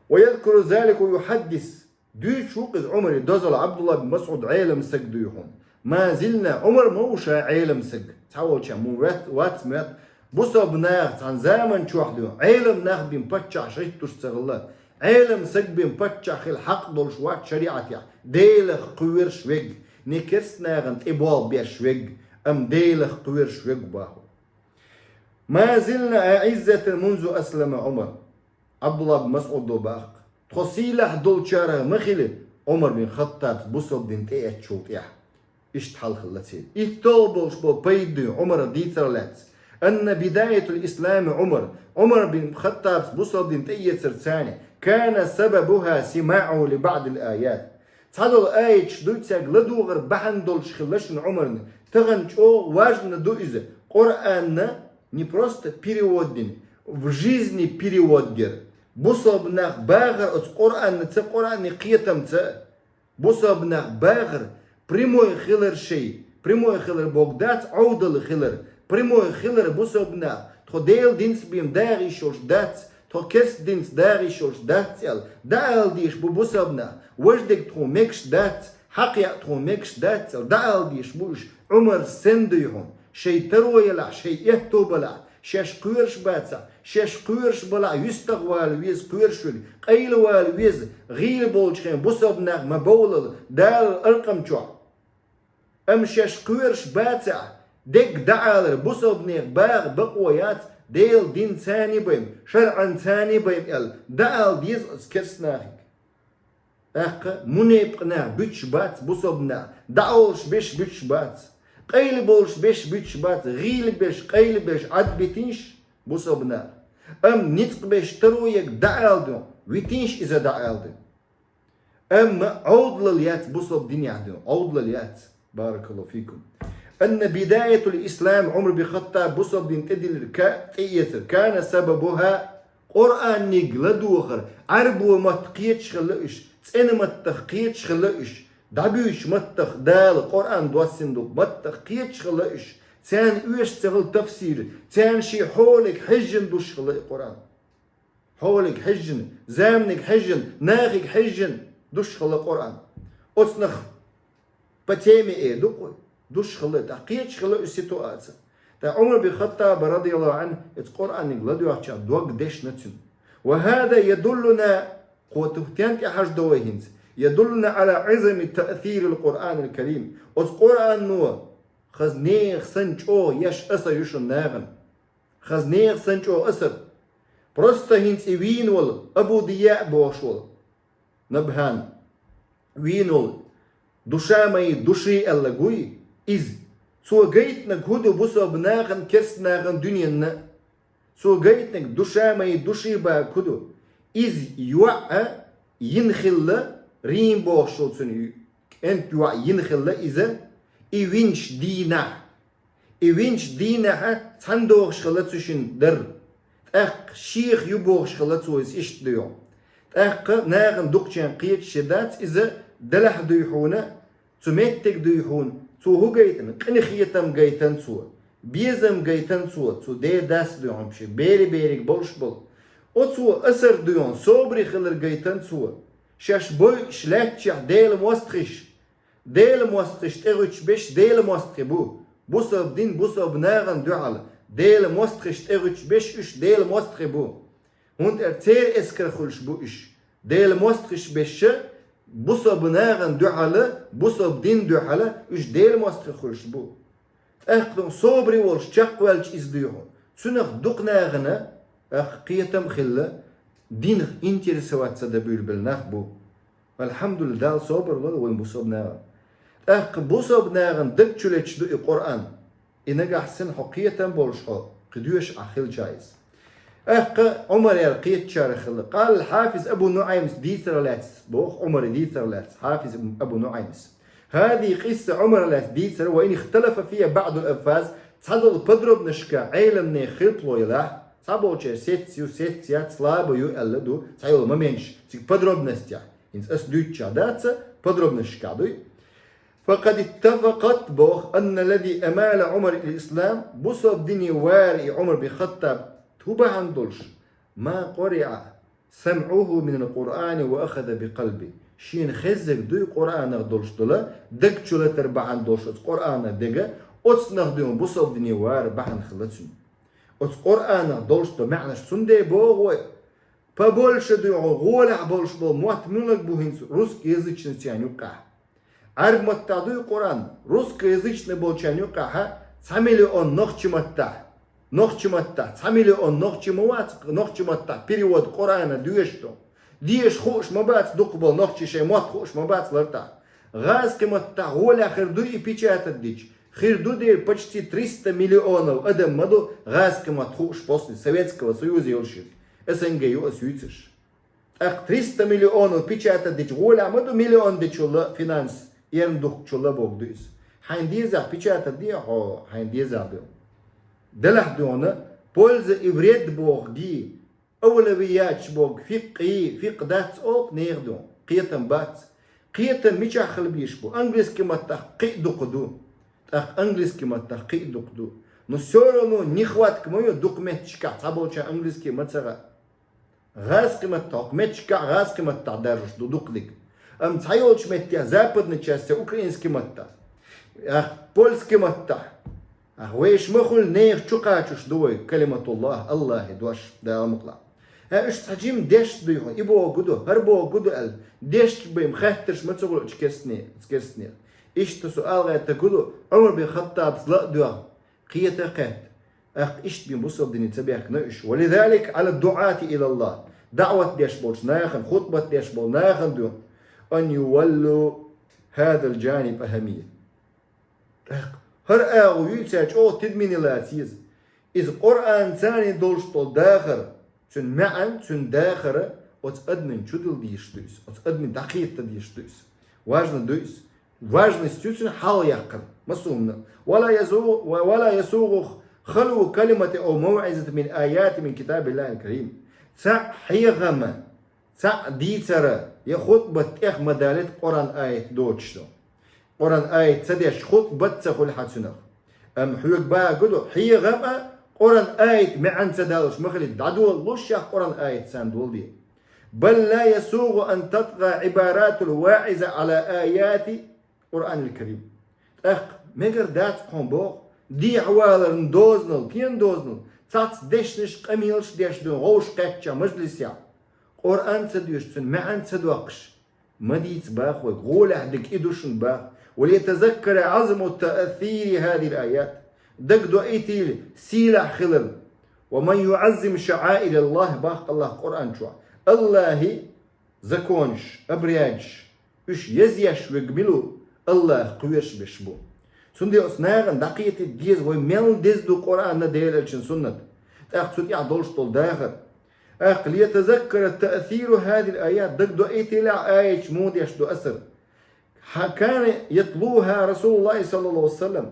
ويذكر ذلك ويحدث. Дуьйцуш ву-кх иза Ӏумаран дозалла, ӀабдуллахӀ бин МасӀуд Ӏелам саг дуй хьуна. ما زلنا, Ӏумар ма ву ша Ӏелам саг. Цхьаволча мун вет-, вац моьтту. Бусалба наха цхьана заман чохь дуй, Ӏелам нах бен паччахь шайттуш ца хилла. Ӏелам саг бен паччахь хила хьакъ долуш вац шариӀатехь. Делах кхоьруш верг, не керста нахана тӀе болх беш верг, амма Делах кхоьруш верг баху. ما زلنا أعزة منذ أسلم عمر. ӀабдуллахӀ бин МасӀудо баха: тхо сийлахь долчарах ма хили, Ӏумар бин Хаттаб бусалба дин тӀеэцначул тӀаьхьа. Иштта хьал хилла церан. ИтталгӀа болуш болу пайда дуй Ӏумарах дийцарх лаьцна: أن بداية الإسلام عمر. Ӏумар бин Хаттабас бусалба дин тӀеэцарца цхьана, كان سببها سماعه لبعض الآيات. Цхьадолу аяташ дуй цаьрга ладогӀар бахьана долуш хилла шуна Ӏумарна. Тахана чӀогӀа важно ду иза. Къуръанна не просто перевод дина, в жизни перевод дира. Бусалба нах бахар оцу Къуръаннаца, Къуръанан кхетамца. Бусалба нах бахар прямой хилар шайн, прямой хилар бохург дац, Ӏовдал хилар. Прямой хилар бусалба нах, тхо Делан динца бен дагӀа йиш йолуш дац, тхо керста динца дагӀа йиш йолуш дац аьлла, дӀаала дезаш бу бусалба нах. Важа дерг тхуна мегаш дац, хьакъ яа тхуна мегаш дац аьлла, дӀаала дезаш бу уьш. Ӏумар санна дуй хьуна, шайн таро елахь, шайн аьтто балахь, шаьш кхоьруш бацахь, шаьш кхоьруш балахь, юьстах вала веза кхоьруш верг, къайла вала веза, гӀийла болчу хенахь бусалба нах ма бовлала Дала аларкъам чохь. Амма шаьш кхоьруш бацахь, дерг дӀаалар бусалба нехан баха бакъо яц, Делан динца а бен, шарӀанца а бен аьлла, дӀаала деза оцу керста нахе. ТӀаккха мунепакъ нах буьтуш бац бусалба нах, дӀаолуш берш буьтуш бац, къайла болуш берш буьтуш бац, гӀийла берш, къайла берш Ӏад битинаш бусалба нах, амма ницкъ берш, таро ерг дӀаала ду, витинаш иза дӀаала ду. Амма Ӏовдалалла яц бусалба динехь ду, Ӏовдалалла яц. بارك الله فيكم. أن بداية الإسلام, Ӏумар бин Хаттаб бусалба дин тӀедиллира ка-, тӀеэцар, كان سببها, Къуръанниг ладохар, Ӏарбо матта кхеташ хилла уьш, цӀена маттах кхеташ хилла уьш, дӀабуьйцучу маттах, Дала Къуръан доссина долу маттах кхеташ хилла уьш, царна оьшуш ца хилла тафсир, царна шен хьолега хьежжина душ хилла и Къуръан. Хьолега хьежжина, заманега хьежжина, нахега хьежжина душ хилла Къуръан. Оцунах по теме эр ду-кх вай, душ хилла, тӀаккха кхеташ хилла и ситуаци. ТӀаккха Ӏумар бин Хаттаба, радияллаху Ӏанху, оцу Къуръанниг ладоьгӀча дог дешна цуьнан. وهذا يدلنا, кхо тух тен тӀехьаждо вай хӀинца, يدلنا على عظم تأثير القرآن الكريم. Оцу Къуръано хаза нехан санна чӀогӀа еш асар ю шуна нахана. Хаза нехан санна чӀогӀа асар. Просто хӀинца и вийна волу Абу Дияъ бохуш волу Набхана, вийна волу, душа моей души аьлла гуй иза. Цо гайтинарг хӀун ду бусалба нахана, керста нахана, дуьненна? Цо гайтинарг душа моей души бохург хӀун ду? Иза йоӀ а йина хилла, Рим бохуш волу цуьнан кӀентан йоӀ йина хилла иза, и винчу дийнахь. И винчу дийнахь цхьаьна догӀуш хилла цу шинна дар. ТӀаккха шех ю бохуш хилла цо иза иштта дуьйхьу. ТӀаккха нахана дукхачарна кхеташ а дац иза, делахь дуй хьуна, цу меттиг дуй хьуна, цо хӀун гайтина, къинхетам гайтина цо, безам гайтина цо, цу ден дас дуй хьуна, шен бери-бериг болуш болу. Оцо асар дуй хьуна, собаре хилар гайтина цо, шаьш бойуш лаьттачехь Делан мостагӀаш, Делан мостагӀаш тӀегӀуьттуш берш Делан мостагӀий бу. Бусалба дин, бусалба нахана дуьхьал Делан мостагӀаш тӀегӀуьттуш берш уьш Делан мостагӀий бу. ХӀунда аьлча церан эскар хуьлуш бу уьш. Делан мостагӀаш берш бусалба нахана дуьхьал, бусалба дин дуьхьал уьш Делан мостагӀий хуьлуш бу. ТӀаккха собаре волуш чекхваьлча иза дуй хьуна. Цунах дукха нахана, тӀаккха кхетам а хилла, динах интересоваться дан буьйлабелла нах бу. Алхьамдулиллахь, Дала собар лойла вайн бусалба нахана. ТӀаккха бусалба нахана даг чу леташ ду и Къуръан. И нагахь санна хьо кхетам болаш хьо, кхы доьшуш Ӏа хилча иза. ТӀаккха Ӏумар яр кхетачарах хилла. قال الحافظ أبو نعيم дийцар лаьцна, боху Ӏумара дийцар лаьцна, Хьафиз Абу НуӀаймас. هذه قصة Ӏумара лаьцна дийцар, وإن اختلف فيها بعض الحفاظ, цхьадолу подробносташка Ӏеламнехан хилпало елахь, цхьаболчеран сеца ю, сеца яц, слабо ю аьлла ду, цхьайолу моменташ, цига подробностех. ХӀинца ас дуьйцучехь дац, подробносташкахь дуй. فقد اتفقت боху, أن الذي أمال عمر إلى الإسلام, бусалба дине вар и Ӏумар бин Хаттаб хӀун бахьана долуш, ما قرع سمعه من القرآن وأخذ بقلبه. Шена хеззарг дуй Къуръанах долуш долу, даг чу латар бахьана долуш оцу Къуръанах дега, оцунах дуй бусалба дине вар бахьана хилла цуьнан. Оцу Къуръанах долуш долу маьӀнаш цундела боху вай, побольше дуй гӀолехь болуш болу мотт муьлхарг бу хӀинца русскоязычницийн юккъехь. Ӏаьрбийн маттахь дуй Къуръан, русскоязычный болчарна юккъехь цхьа миллион нохчийн маттахь. Нохчийн маттахь, цхьа миллион нохчи ма вац, нохчийн маттахь перевод Къуръана доьшуш ду. Деша хууш ма бац дукхахболу нохчий, шайн мотт хууш ма бац лартахь. ГӀазкхийн маттахь гӀолехь хир дуй и печатать дича? Хир ду дера, почти триста миллионов адам ма ду гӀазкхийн мотт хууш после Советского Союза йолуш ерг. СНГ ю ас юьйцурш. ТӀаккха триста миллионов печатать дича гӀолехь ма ду миллион дечул финанс, эрна духкучул бохург ду иза. Хьайн дезахь печатать де хьо, хьайн дезахь ду. Делахь дуьйна, польза и вред бохург, авлавияташ бохург, фикъ, фикъ дац олу нехан ду, кхетам бац. Кхетам мичахь хила безаш бу? Английский маттахь кхин а дукха ду. ТӀаккха английский маттахь кхин а дукха ду. Но всё равно нехватка ма ю дукха меттигашкахь, цхьаболчарна английский ма ца хаьа. ГӀазкхийн маттахь, хӀокху меттигашкахь гӀазкхийн маттахь даржош ду дукханиг. Амма цхьайолчу меттехь, западный часте, украинский маттахь, ах, польский маттахь, ах, вешан ма хуьлу, нехан чу кхачош ду вай, калиматуллахь, Аллахьан дош, Дала мукъалахь. Ха, уьш цхьа жима дешаш дуй хьуна, и бохург ду, хӀара бохург ду аьлла, дешаш бен хаттарш ма ца хуьлу оцу керстане-, оцу керстанера. Иштта со ала гӀертарг ду, Ӏумар бин Хаттабас ла а доьгӀна, кхета а кхетта. ТӀаккха иштта бен бусалба дине ца баьхкина уьш. ولذلك على الدعاة إلى الله, даӀват деш болчу нахана, хутбат деш болу нахана ду, أن يولوا هذا الجانب أهمية. ТӀаккха хӀара агӀо юй цара чӀогӀа тидаме лаца еза. Иза Къуръанца долуш долу дахар, цуьнан маьӀна, цуьнан дахар оцу адамна чудилла дезаш ду иза, оцу адамна дӀакхета дезаш ду иза. Важно ду иза. Важность ю цуьнан хьалха яккхар, массо а хӀуманна. ولا يسوغ، ولا يسوغ خلو كلمة أو موعظة من آيات من كتاب الله الكريم. Цхьаъ хьехам, цхьаъ дийцар я хутбат тӀех ма далийта Къуръан аят доцуш долу. Къуръан аят ца деш хутбат ца хуьлу хьан цуьнах. Амма хьоьга бохург ду, хьехам а Къуръан аят маьӀна ца далуш ма хилийта, дӀадолалуш яхь Къуръан аят царна доладе. بل لا يسوغ أن تطغى عبارات الواعظ على آيات القرآن الكريم. ТӀаккха мегар дац хьуна боху, дехьаваларна дозанал, кхин дозанал, цхьацца дешнаш, къамелаш деш дуьйна гӀовш кхеттачохь мажлисехь, Къуръан ца доьшуш, цуьнан маьӀна ца доккхуш, ма дийца боху вайга, гӀолехь дерг и ду шуна боху. وليتذكر عظم تأثير هذه الآيات. Дагадоуьйтийла сийлахь хилар. ومن يعظم شعائر الله, боху Аллахьа Къуръан чохь. Аллахьан законаш, обрядаш, уьш езъеш верг мила ву, Аллахьах кхоьруш берш бу. Цундела оцу нахана дӀакхетийта деза вай мел деза ду Къуръанна, Делан элчанан суннатна. ТӀаккха цу тӀехь долуш долу дахар. ТӀаккха ليتذكر تأثير هذه الآيات, дагадоуьйтийла аяташ муха деш ду асар. كان يتلوها رسول الله صلى الله عليه وسلم.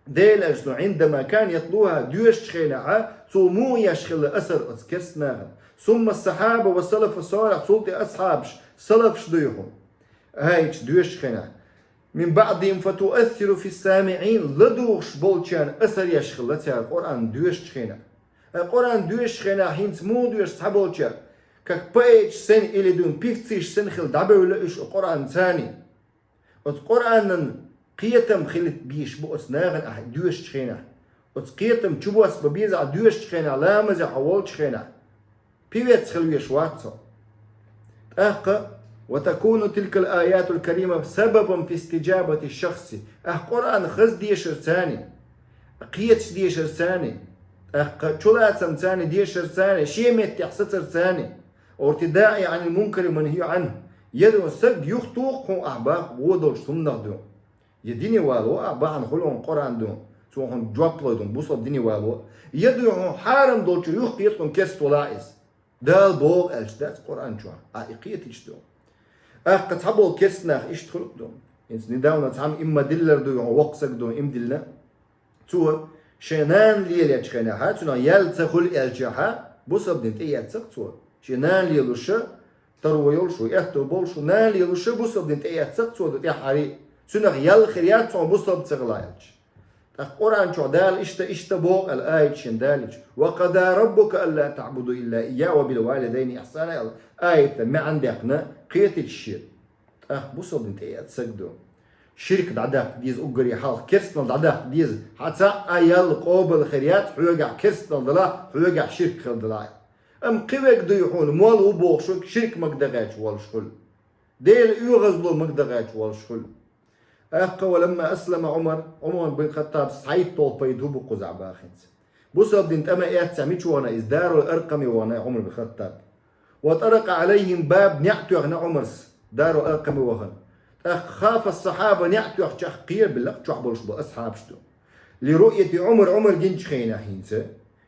Делан элчано, عندما كان يتلوها, доьшучу хенахь, цо муха еш хилла асар оцу керста нахана. ثم الصحابة والسلف الصالح, цул тӀе асхьабаш, салафаш дуй хьуна. Аяташ доьшучу хенахь. من بعدهم فتؤثر في السامعين, ладугӀуш болчарна асар еш хилла цара Къуръан доьшучу хенахь. Ткъа Къуръан доьшучу хенахь хӀинца муха доьшу цхьаболчара, как поэташ санна или дуьйна певцаш санна хилла дӀабевлла уьш Къуръанца. Оцу Къуръанан кхетам хилийта безаш бу оцу нахана ахь доьшучу хенахь. Оцу кхетам чу босса бан беза ахь доьшучу хенахь, ламазехь хьо волчу хенахь. Певец хила веш вац хьо. ТӀаккха, وتكون تلك الآيات الكريمة سببا في استجابة الشخص. Ахь Къуръан хаза дешарца, кхеташ дешарца, тӀаккха чулацамца дешарца, шен меттехь сацарца, وارتداده عن المنكر والمنهي عنه. Я дуьйхьа саг юхатуху хьуна ахь баха вон долчу хӀуманах дуьйхьа. Я дине вало ахь бахьана хуьлу хьуна Къуръан дуьйхьа, цо хьуна жоп лой дуьйхьа, бусалба дине вало. Я дуьйхьа хьуна хьарам долчу юхакхета хьуна керста валахь иза. Дала боху аьлча дац Къуръан чохь, ахь и кхетийча дуьйхьа. ТӀаккха цхьаболу керста нах иштта хуьлу дуьйхьа. ХӀинца недавно цхьамма имма диллар дуьйхьа, воккха саг дуьйхьа, имма диллина. Цо шен нана лелаечу хенахьа, цунах ял ца хуьлу аьллачахьа, бусалба дин тӀеэцна-кх цо. Шен нана лелоша, таро йолуш ву, аьтто болуш ву, нана лелоша бусалба дин тӀеэцна-кх цо ду тӀаьххьарий. Цунах ял хир яц хьуна бусалба ца хилахь аьлча. ТӀаккха Къуръан чохь Дала иштта, иштта боху аьлла аят шен далича, «Ва къада раббука алла таъбуду илла ийяху ва бил валидайни ихсана» аьлла аятан маьӀна даьккхина, кхетийча шен. ТӀаккха бусалба дин тӀеэцна саг ду. Ширк дӀадаккха деза уггаре хьалха, керстанал дӀадаккха деза. Хьан цхьа а ял къобал хир яц, хьоьгахь керстанал далахь, хьоьгахь ширк хила далахь. Амма кхин верг дуй хьуна, мол ву бохуш верг ширк магадахьа гӀерташ волуш хуьлу. Делан оьгӀазло магадахьа гӀерташ волуш хуьлу. ТӀаккха ва ламма аслама Ӏумар, Ӏумар бин Хаттаб схьайитталгӀа пайда хӀун бу кхузахь бахинца. Бусалба дин тӀе ма эццахь мича вахана иза, Дарул Аркъаме вахана Ӏумар бин Хаттаб. Ва тӀаракъа Ӏалайхим баб, неӀ тоьхна Ӏумарс Дарул Аркъаме вахана. ТӀаккха хафа ас-сахьаба, неӀ тоьхначохь кхерабелла-кх чохь болуш болу асхьабаш ду. Ли руъяти Ӏумар, Ӏумар гинчу хенахь хӀинца,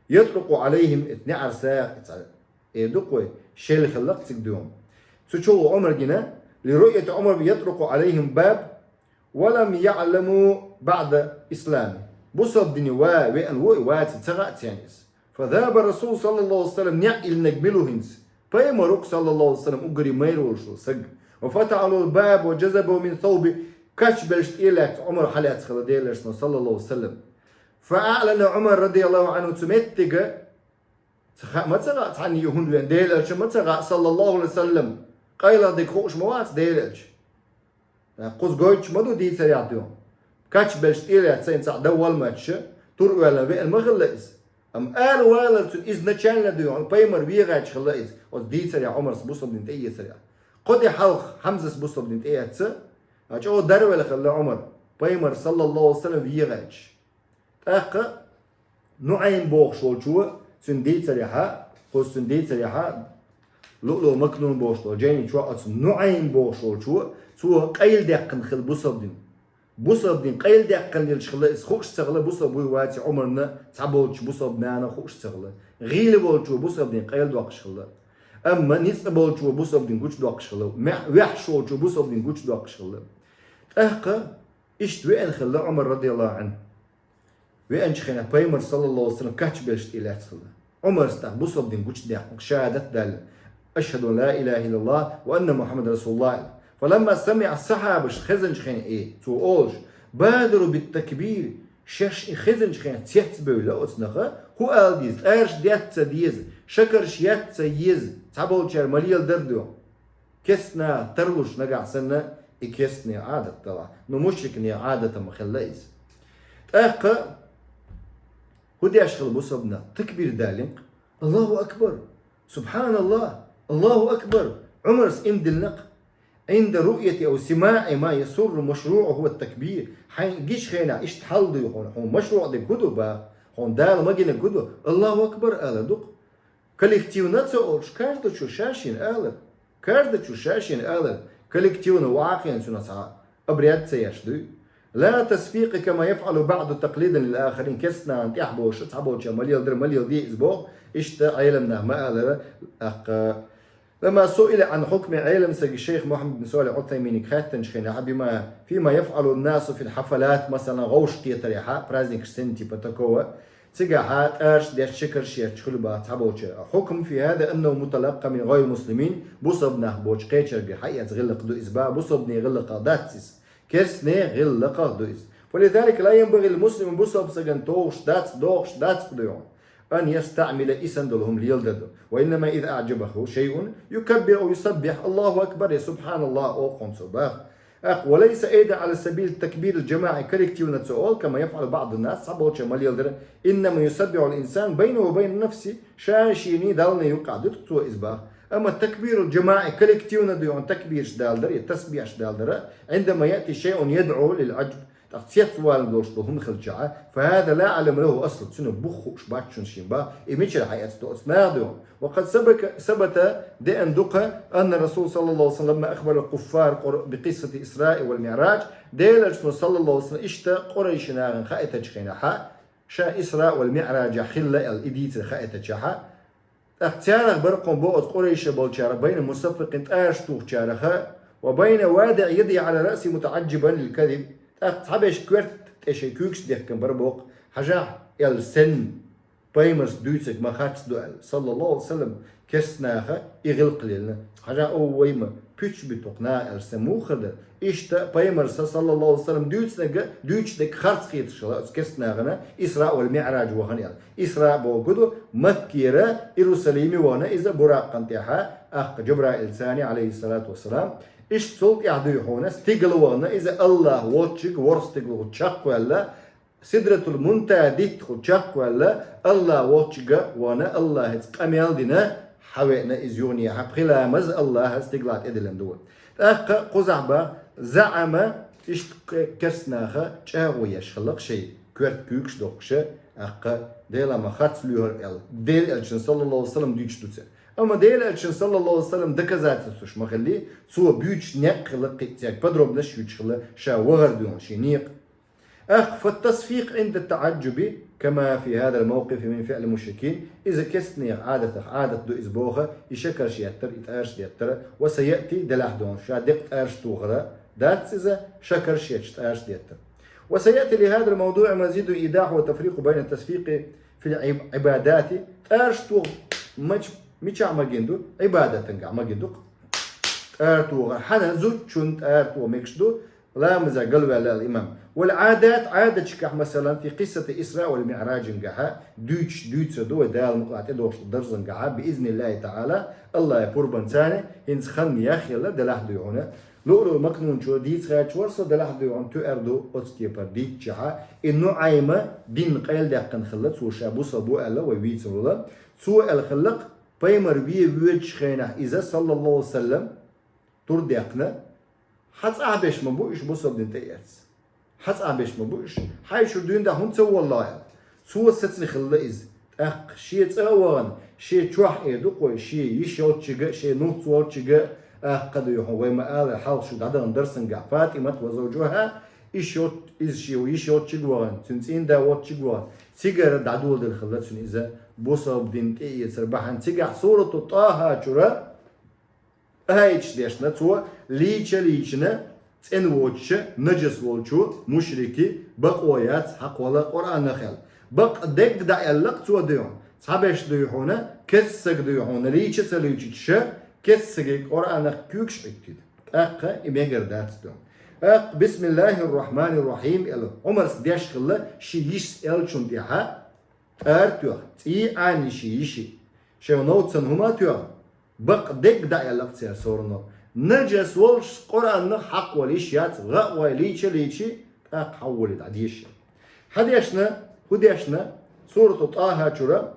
ятрукъу Ӏалайхим, эца неӀар сагӀа, эца Э, дукха вай, шел хилла-кх цига дуьйхьа. Цу чу Ӏумар гина, ли руъяти Ӏумар ятрукъу Ӏалайхим баб, ва лам яъламу баъда ислами. Бусалба дине ва веана ву и ваций ца хаьа царна иза. Фа заба Расул саллаллаху алейхи ва саллям, неӀ йиллинарг мила ву хӀинца? Пайхамар ву-кх саллаллаху алейхи ва саллям, уггаре майра волуш ву саг. Ва фатахьалу баб ва джазабу мин саубихи, кач беллаш тӀелаьцна Ӏумар хьалаьцна хилла Делан Элчано саллаллаху алейхи ва саллям. Фа аълана Ӏумар радияллаху Ӏанху, цу меттига Ца хаьа, ма ца хаьа, цхьанна и хӀунда веана, Делан Элчанна ма ца хаьа, саллаллаху алейхи ва саллям, къайлаха дерг хууш ма вац Делан Элча. ТӀаккха кхуза гойтуш ма ду дийцарехь дуьйхьа. Кач беллаш тӀелаьцна сайна цхьаъ дан вал моьттуш, тур оьллина веана ма хилла иза. Амма ала валар цуьнан изначально дуьйхьа, пайхамар вехача хилла иза, оцу дийцарехь Ӏумарс бусалба дин тӀеэцарехь. Кхо де хьалха Хьамзас бусалба дин тӀеэцна, а чӀогӀа дарвелла хилла Ӏумар, пайхамар, саллаллаху алейхи ва саллям, вехача. ТӀаккха НуӀайм бохуш волчо, цуьнан дийцарехьа, кхуза цуьнан дийцарехьа, Луълуъ Макнун бохуш долу жайни чохь оцу НуӀайм бохуш волчо, цо къайладаьккхина хилла бусалба дин. Бусалба дин къайладаьккхина лелаш хилла иза, хууш ца хилла бусалба вуй ваций Ӏумарна, цхьаболчу бусалба нана хууш ца хилла. ГӀийла волчо бусалба дин къайладоккхуш хилла. Амма ницкъ болчо бусалба дин гучудоккхуш хилла. Мехь-, ваьхьаш волчо бусалба дин гучудоккхуш хилла. ТӀаккха иштта веана хилла Ӏумар радияллаху Ӏанху. Веанчу хенахь пайхамар, саллаллаху алейхи ва саллям, кач беллаш тӀелаьцна хилла. Ӏумарс тӀаккха бусалба дин гучудаьккхина, шахӀадат даьлла: «Ашхаду ан ла илаха иллаллах ва анна Мухаммадан расулуллах», аьлла. Фаламма самиӀа, сахьабаш хезначу хенахь и, цо олуш, бадару бит-такбир, шаьш и хезначу хенахь цецбевлла оцу наха, хӀун ала деза, тӀараш дец а ца деза, шакарш яц а ца еза, цхьаболчара ма леладара дуьйхьа. Керстанаха тарлуш нагахь санна, и керстанийн Ӏадат далахь. Ну, мушрикийн Ӏадат ма хилла иза. ТӀаккха хӀун деш хилла бусалба нах? Такбир далийна-кх. Аллаху акбар! Субханаллах! Аллаху акбар! Ӏумарс иман диллина-кх. «Ӏинда руъяти ау симаӀи ма ясурру машруӀу хӀува такбир». Хьайна гича хенахь иштта хьал дуй хьуна, хьуна машруӀ дерг хӀун ду баха, хьуна Дала магийнарг хӀун ду? Аллаху акбар алар ду-кх. Коллективно а ца олуш, каждачо ша-шена алар. Каждачо ша-шена алар. Коллективно вахана цунах цхьа обряд ца еш дуй. «Ла тасфикъи кама яфӀалу баъду такълидан лил ахарин», керстанашна тӀехь болуш, цхьаболчара ма леладара, ма леладе иза боху, иштта Ӏелам нах ма алара, тӀаккха. Ламма суила Ӏан хьукми, Ӏелам сага шайх Мухьаммад бин Салих Ӏутайминиг хаьттинчу хенахь, бима, фима яфӀалу ан-насу фил хьафалат, масалан, гӀовш кхетарехьа, праздникаш санна, типа такого, цигахьа тӀараш деш, шекарш еш хуьлу баха цхьаболчара. Хьукм фи хӀаза аннаху муталаккъа мин гӀайри муслимин, бусалба нах боцчу кхечаьрга хьаэца гӀиллакх ду иза баха, бусалбанийн гӀиллакхах дац иза. Керстанийн гӀиллакхах ду иза. Фализалика ла янбагӀи лил муслими, бусалба сагана товш дац, дохуш дац-кх дуьйхьа, ан ястаӀмила, и санна долу хӀума леладар ду. Ва иннама иза аӀжабаху шайъун юкаббиру ва юсаббихь, Аллаху акбар, я субханаллах олу хьуна цо баха. ТӀаккха, ва лайса айдан Ӏала сабили такбирил жамаӀи, коллективно ца олу, кама яфӀалу баъдун нас, цхьаболчара ма леладара, иннама юсаббихьул инсан байнаху ва байна нафсихи, ша-шений Даллний юккъехь ду-кх цо иза баха. Амма такбирул жамаӀи, коллективно дуьйхьа такбираш даладар я тасбихьаш даладар, Ӏиндама яъти шайъун ядӀу лил Ӏажб, ТӀаккха цецвала долуш долу хӀума хилчахьа, فهذا لا علم له أصل, цуьнан бух хууш бац шуна шен бах, и мичара хьаэцна ду оцу наха дуьхьа. وقد سبق, ثبت, деана ду-кх, أن الرسول صلى الله عليه وسلم لما أخبر الكفار بقصة الإسراء والمعراج, Делан Элчано, саллаллаху Ӏалайхи ва саллам, иштта къурайши нахана хаийтинчу хенахьа, ша Исраъ вал МиӀражехь хилла аьлла, и дийцар хаийтинчахьа, тӀаккха царах бара кхунна боху оцу къурайшех болчарах, بين المصفقين, тӀараш тухучарах, وبين واضع يده على رأسه متعجبا للكذب, тӀаккха цхьаберш коьрта тӀе шайн куьйгаш дехкина бара боху, хьажахь, аьлла, сенна пайхамарс дуьйцург ма харц ду аьлла, саллаллаху Ӏалайхи ва саллам, керста наха и гӀиллакх лелла. Хьажахь, о, вай ма пуьчбуьту-кх наха аьлла, сенна муха хир дара? Иштта пайхамарс, саллаллаху Ӏалайхи ва саллам, дуьйцинарг дуьйцург харц хеташ хилла оцу керста нахана, Исраъ вал МиӀраж вахана аьлла. Исраъ бохург ду, Маккера Иерусалиме вахана иза Буракъан тӀехьа, тӀаккха Джабраил царна, Ӏалайхиссалату вассалам. Иштта цул тӀаьхьа дуй хьуна, стигала вахана иза АллахӀ воцчуьнга, ворхӀ стигалахула чекхваьлла, Сидратул Мунтахьа диттахула чекхваьлла, АллахӀ воцчуьнга вахана, АллахӀаца къамел дина, хьавеана иза юханехьа, пхи ламаз АллахӀа стигалахь тӀедиллина ду. ТӀаккха кхузахь бан, زعم, иштта керста наха чӀагӀо еш хилла-кх шайн коьрта куьйгаш дохкуша, тӀаккха Дела ма харц лоьхура аьлла, Делан Элчано, саллаллаху Ӏалайхи ва саллам, дуьйцуш ду цара. Амма Делан Элчано, саллаллаху Ӏалайхи ва саллам, доказательстваш ма хиллий, цо буьйцуш некъ хилла-кх кхин а цаьрга, подробносташ юьйцуш хилла, ша вахар дуьйна шен некъа. ТӀаккха فالتصفيق عند التعجب كما في هذا الموقف من فعل المشركين, иза керста нехан Ӏадатах Ӏадат ду иза боху, и шакарш еттар, и тӀараш деттар, وسيأتي, делахь дуьйна, ша декъа тӀараш тухура дац иза, шакарш етташ, тӀараш деттар. وسيأتي لهذا الموضوع مزيد إيضاح وتفريق بين التصفيق في العبادات, тӀараш туху мича-, мичахь магийна ду, Ӏибадатангахь магийна ду-кх тӀара тухар. Хьанна зудчун тӀара тоха мегаш ду, ламаза галваьлла аьлла имам. والعادات, Ӏадаташкахь, масалан, في قصة الإسراء والمعراج-нгахьа, дуьйцуш дуьйцур ду вай Дала мукъа тӀедогӀуш дарзангахьа, بإذن الله تعالى, АллахӀан пурбанца, хӀинца хан яхъелла, делахь дуй хьуна. Луълуъул Макнуначо дийца гӀерташ вара со, делахь дуй хьуна, туьар ду оцу кепара дийцичахьа, и НуӀайма дин къайладаьккхина хилла, цо ша бусалба ву аьлла, вай вийцина волу. Цо аьлла хилла-кх, пайхамар вен воьдучу хенахь иза, саллаллаху Ӏалайхи ва саллам, тур даьккхина, хьан цӀахь беш ма бу уьш бусалба дин тӀеэцна. Хьан цӀахь беш ма бу уьш, хьайн шуьра дуьйна дӀа хӀунда ца воллахь аьлла. Цо сацина хилла иза. ТӀаккха шен цӀа а вахана, шен чохь эр ду-кх вай, шен йиш йолчуьнга, шен нуц волчуьнга, тӀаккха дуй хьуна, вай ма-аллара, хьалха шу дӀадахана дарсангахь, ФатӀимат ва завжухьа, йиш йолч-, иза шен йиш йолчуьнга вахана, цуьнан цӀийнда волчуьнга вахана, цигара дӀадоладелла хилла цуьнан иза бусалба дин тӀеэцар бахьана. Цигахь сурату ТӀахьа чуьра аяташ дешна цо, лийча лийчина, цӀена воцучу, нажас волчу мушрики бакъо яц хьакхавала Къуръанах аьлла. Бакъдерг дӀааьлла-кх цо дуй хьуна, цхьаберш дуй хьуна, керста саг дуй хьуна, лийча а ца лийчича, керста саге Къуръанах куьйгаш Ӏуьттийта. ТӀаккха и мегар дац дуй хьуна. ТӀаккха بسم الله الرحمن الرحيم аьлла, Ӏумарс деш хилла шен йишас аьллачунна тӀехьа, тӀара тоьхна, цӀий Ӏанийша йиши, шайн новцан хӀума а тоьхна, бакъдерг дӀааьлла-кх цара всё равно. Нажас волуш Къуръанах хьакхавала йиш яц, гӀа а гӀой, лийча а лийчи, тӀаккха хьан волий дӀадеша. Хьан дешна, хӀун дешна, сурату ТӀахьа чуьра,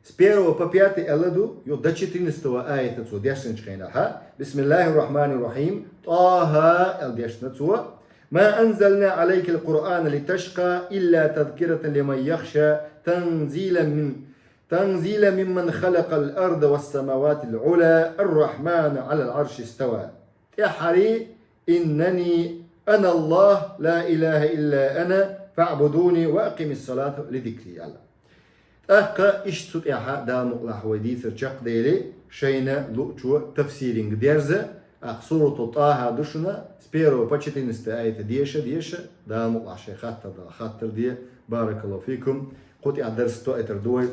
с первого по пятый аьлла ду, юха до четырнадцатого аята цо дешначу хенахьа, بسم الله الرحمن الرحيم, ТӀахьа аьлла дешна цо, ما أنزلنا عليك القرآن لتشقى إلا تذكرة لمن يخشى تنزيلا من تنزيلا ممن خلق الأرض والسماوات العلى الرحمن على العرش استوى. ТӀаьххьарий, إنني أنا الله لا إله إلا أنا فاعبدوني وأقم الصلاة لذكري аьлла. ТӀаккха иштта цу тӀехьа Дала мукъалахь вай дийцар чекхдели, шайна луъчо тафсиринга дерза, тӀаккха сурату ТӀахьа ду шуна, с первого по четырнадцатый аята деша, деша, Дала мукъалахь шайн хаттар дала хаттар де, баракаллаху фикум, кху тӀехь дарс тоуьйтур ду вай.